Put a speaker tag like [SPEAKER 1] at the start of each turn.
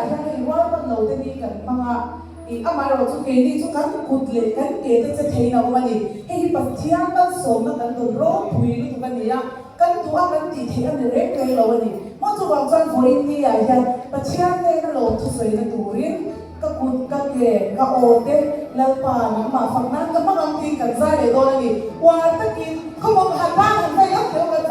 [SPEAKER 1] hian hei rualban lo te ni kan hmang a, ih amaherawh chu keini chu kan kut leh kan ke te che theiin a awm a ni. Hei hi Pathian malsawmna kan dawn ropui lutuk a ni a, kan duh a kan tih theih a ni reng reng lo a ni. Maw chuvang chuan vawiin ni ah hian Pathian nena lawmthusawina turin, Ka kut, ka ke, ka aw te Lalpa nangmah fak nan ka hmang ang tiin kan zai leh dawn a ni. Uar takin khawmawm han bang han vei lawk teh u kan.